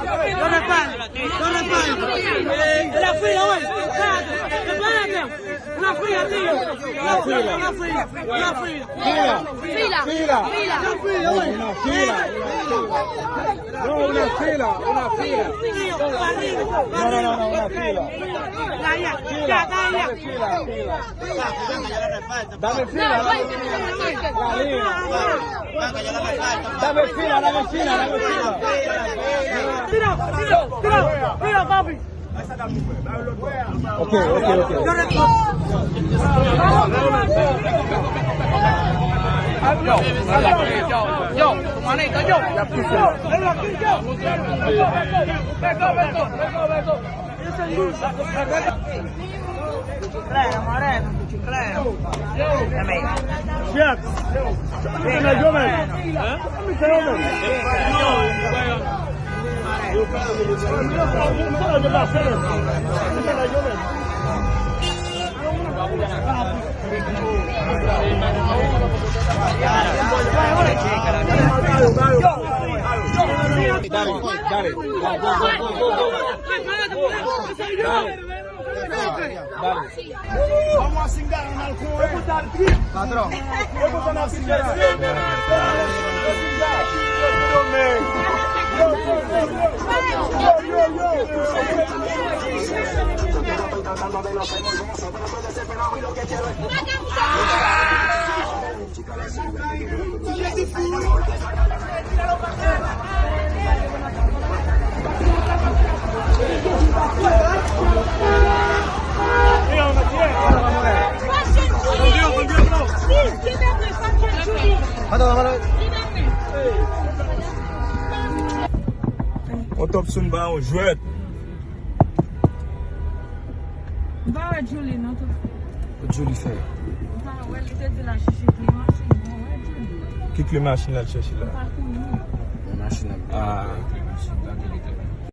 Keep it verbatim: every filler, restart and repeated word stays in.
Done pal, done pal. E la fila, wey. Gade, e pa la menm. Una fila, tío. Una fila, una fila, una fila. Fila. Fila. Fila. Fila. Una fila. No, una fila, una fila. No, no, no, no, una fila. Fila, fila, fila. Dame fila, dame fila. La línea. Dame fila, dame fila, dame fila. Tira, tira, tira, tira, papi. Ok, ok, ok. Yo, yo, yo, manito, yo. Yo, yo, yo. Claro, moreno, claro. Siap. Mete nan jomèl. Mete nan jomèl. Dale, dale. Go, go, go, go, go, go. Dale. Dale. Vamos a cingar en alcohol. Patrón. Vamos a cingar. Yo, yo, yo. On top sou m ba yon jwèt. M pa wè Julie non, tout. Julie fè. M pa wè, li te di l al chèche kle machin, m pa wè Julie. Ki kle machin l al chèche la? M pa konnen. Machin ap. Ah.